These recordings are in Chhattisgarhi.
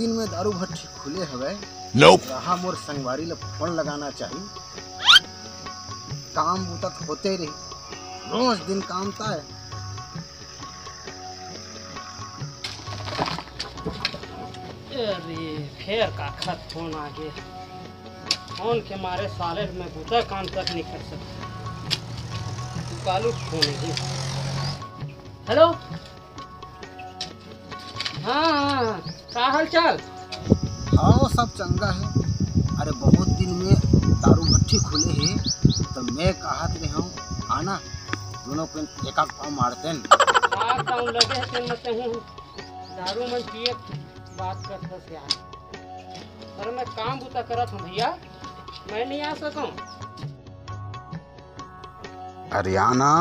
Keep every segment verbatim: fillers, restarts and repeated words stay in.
दिन में दारू भट्टी खुले हवय। Nope। कहा मोर संगवारी ला फोन लगाना चाही। काम बुता तो होते रही, रोज दिन काम ता है। अरे, फेर काखर फोन आ गे। फोन के मारे साले मैं बुता काम तक नहीं कर सकता। तू कालू फोन है। हेलो। हाँ, हाँ, हाँ। का हाल चाल? हाँ, वो सब चंगा है। अरे, बहुत दिन में दारू भट्टी खुले है, तो मैं कहत रहे हूँ, आना, दोनों पे एक आध पाव मारते हैं। लॉकडाउन लगे है, तेन मत हूँ। दारू मन पिए बात करत हस यार। अरे, मैं काम बुता करत हूँ भैया, मैं नहीं आ सकूँ। अरे आना,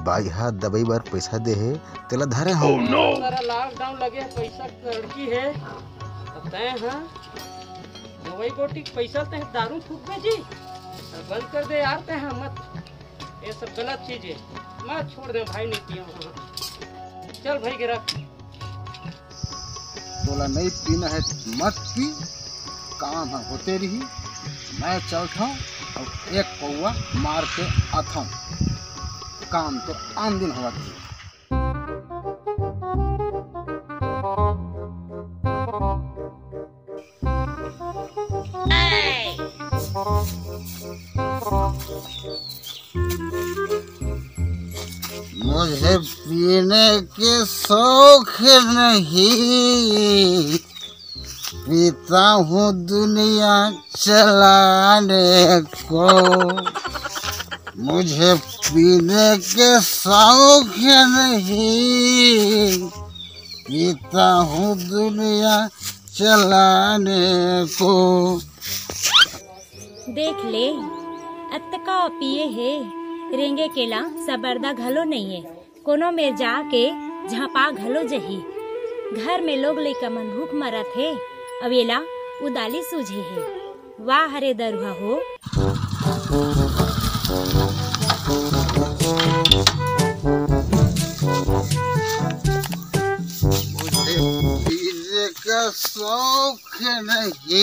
बाई ह दवाई बर पैसा दे हे, तेला धरे हूँ। Oh no! सारा लॉकडाउन लगे हे, पैसा कड़की हे। अब तैं ह दवाई गोटी के पैसा तैं दारू फूकबे जी, अब बंद कर दे यार तैं ह मत। ये सब गलत चीज हे, मत छोड़ दे भाई, नहीं पियो। चल भाई गिरा। तोला नहीं पीना है, मत पी, काम ह होते रही। मैं चलथव अउ एक पौवा मार के आथव, काम तो आन दिन होवत रही। मुझे पीने के शौक नहीं, पीता हूँ दुनिया चलाने को। मुझे पीने के शौक नहीं, पीता हूँ दुनिया चलाने को। देख ले, अतका पिए हे, रेंगे के ला सबरदा घलो नइये। कोनो मेर जाके झांपा घलो जही। घर में लोग लइका मन भूख मरत हे, अउ एला उदाली सूझे हे। वाह रे दरुहा हो। मुझे पीने का शौक नहीं। ए,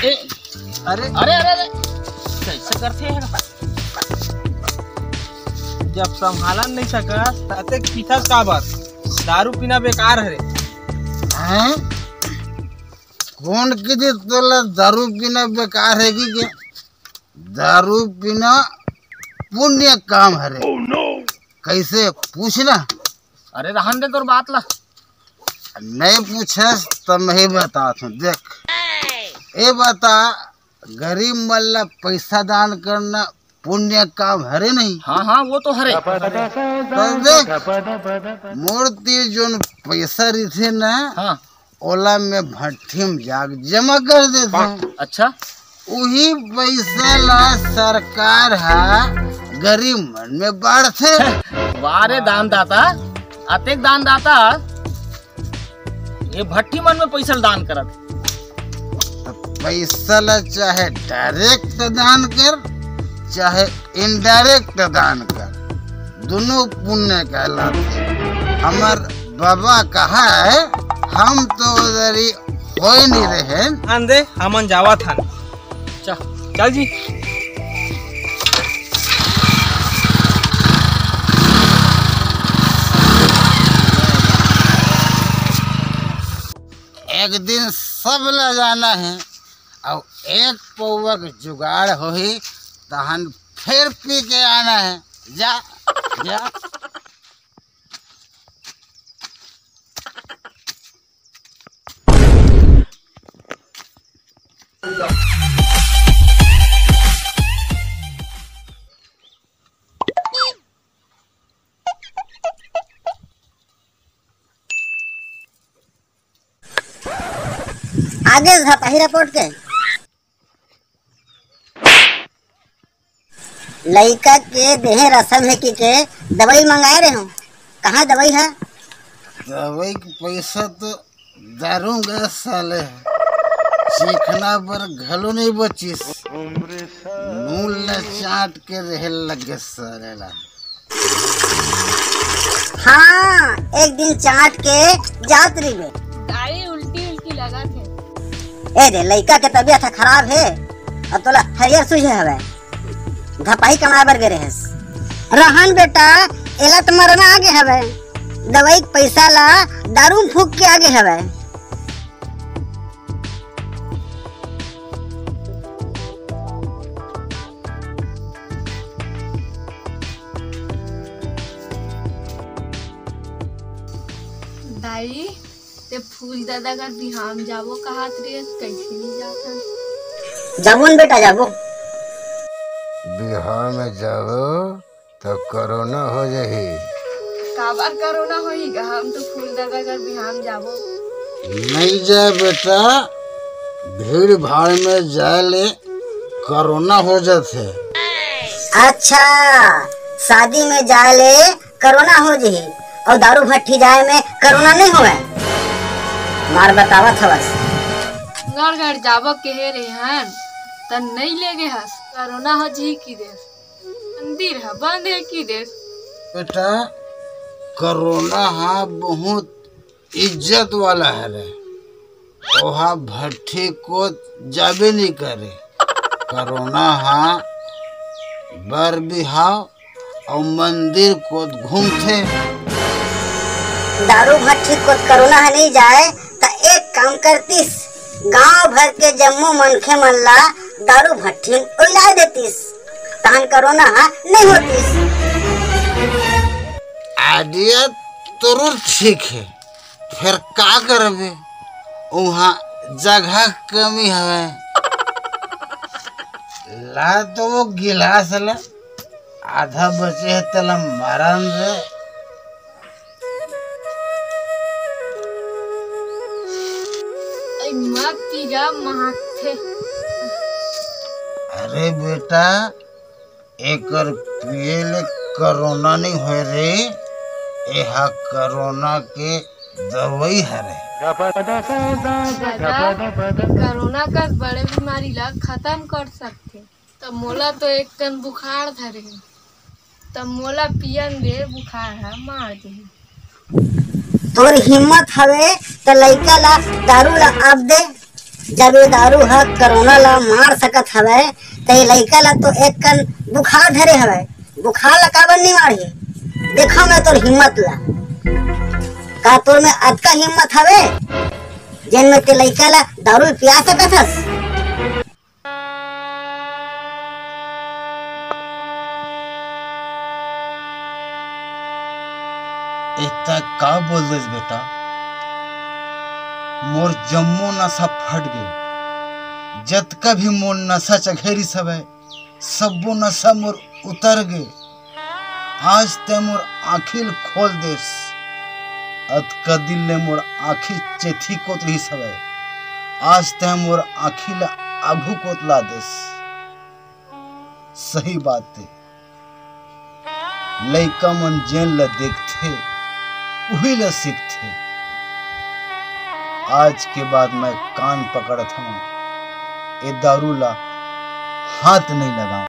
ए, अरे, अरे, अरे, अरे, कैसे करते हैं? जब संभालन नहीं सकस, त अतेक पीथस काबर? दारू पीना बेकार हरे। हैं? कौन किहिस तोला दारू पीना बेकार हे कि क्या? दारू पीना पुण्य काम हरे। Oh no! कैसे? पूछना। अरे रहन दे तोर बात ला। नहीं पूछस त मैं ही बताथव। देख, ए बता, गरीब मन ला पैसा दान करना पुण्य काम हरे नहीं? हाँ, हाँ, वो तो हरे। त देख, मोर तीर जोन पैसा रहिथे ना, हाँ। ओला मैं भट्ठी में जाके जमा कर देथव। अच्छा। उही पैसा ला सरकार ह गरीब मन में बांटथे। वाह रे दानदाता, अतेक दानदाता। ये भट्ठी मन में पैसा ल दान करत। त पैसा ला चाहे डायरेक्ट दान कर, चाहे इनडायरेक्ट दान कर, दोनों पुण्य कहलाथे। हमर बाबा कहा है, हम तो उधरी होय नहीं रहे। आन दे, हमन जावत हन। चल। चल जी। एक दिन सब ला जाना है, अउ एक पौवा के जुगाड़ होही, तहन फिर पी के आना है। जा, जा। आगे झपाही रिपोर्ट के लइका के देहे रसम हे कि के दवाई मंगाए रहे हो, कहाँ दवाई है? दवाई के पैसा तो दारू गा साले ह। चीखना बर घलो नहीं बचिस। नून ल चाट के रहे लगे साले ला। हाँ, एक दिन चाट के जात रहिबे। अरे, उल्टी उल्टी लगत हे। ए दे, लइका के तबीयत ह खराब हे, अब तोला हरियर सूझे हवय, धपाही कमाए बर गे रहेस। रहन बेटा, एला त मरना आगे हवय, दवाई के पइसा ला दारू म फूंक के आगे हवय। दाई, ते फूल दादा कर बिहाव म जाबो कहत रहिस, कइसे नइ जाथन? जाबो न बेटा, जाबो। बिहाव म जाबो त कोरोना हो जाही। काबर कोरोना होही गा? हम तो फूल दादा कर बिहाव म जाबो। नइ जाय बेटा, भीड़ भाड़ म जाय ले कोरोना हो जाथे। अच्छा, शादी म जाय ले कोरोना हो जही, अउ दारू भट्ठी जाय म कोरोना नइ होवय? मार बतावत हवस। गड़गड़ जाबो केहे रेहेन, त नइ ले गे हस, कोरोना हो जही कहि देस। मंदिर ह बंद हे कहि देस। बेटा, कोरोना ह बहुत इज्जत वाला हरे, ओहा भट्ठी कोत जाबे नइ करे। कोरोना ह बर बिहाव अउ मंदिर कोत घूमथे। दारू भट्ठी कोत कोरोना ह नइ जाय, त एक काम करतिस, गांव भर के जम्मो मनखे मन ला दारू भट्ठी म उइला देतिस, तहन कोरोना ह नइ होतिस। आइडिया तोर ठीक हे, फेर का करबे, उहाँ जगह कमी हवय। ला तो वो गिलास ला, आधा बचे हे तेला मारन रे। अई मत पी गा, महकथे। अरे बेटा, एकर पिए ले कोरोना नइ होय रे, एहा कोरोना के दवई हरे। दादा, कोरोना कस बड़े बीमारी ला खतम कर सकथे। त मोला तो एक कन बुखार धरे हे, त मोला पियन दे, बुखार ह मार देही। तोर हिम्मत हवे त लइका ला दारू ला अब दे। जब ये दारू ह कोरोना ला मार सकत हवे, त ये लइका ला तो एक कन बुखार धरे हवे। बुखार ला काबर नइ मारही? देखा मैं तोर हिम्मत ला। का तोर में अतका हिम्मत हवे, जेन में ते लइका ला दारू पिया सकत हस? ए, तैं का बोल देस बेटा? मोर जम्मो नशा फट गे। जतका भी मोर नशा चघेरिस हवय, सब्बो नशा मोर उतर गे। आज तैं मोर आँखी ल खोल देस। अतका दिन ले मोर आँखी चेथी कोत रिहिस हवय, आज तैं मोर आँखी ल आघू कोत ला देस। सही बात हे, लइका मन जेन ल देखथे, उही ल सीखथे। आज के बाद मैं कान पकड़त हंव, ए दारू ला हाथ नइ लगांव।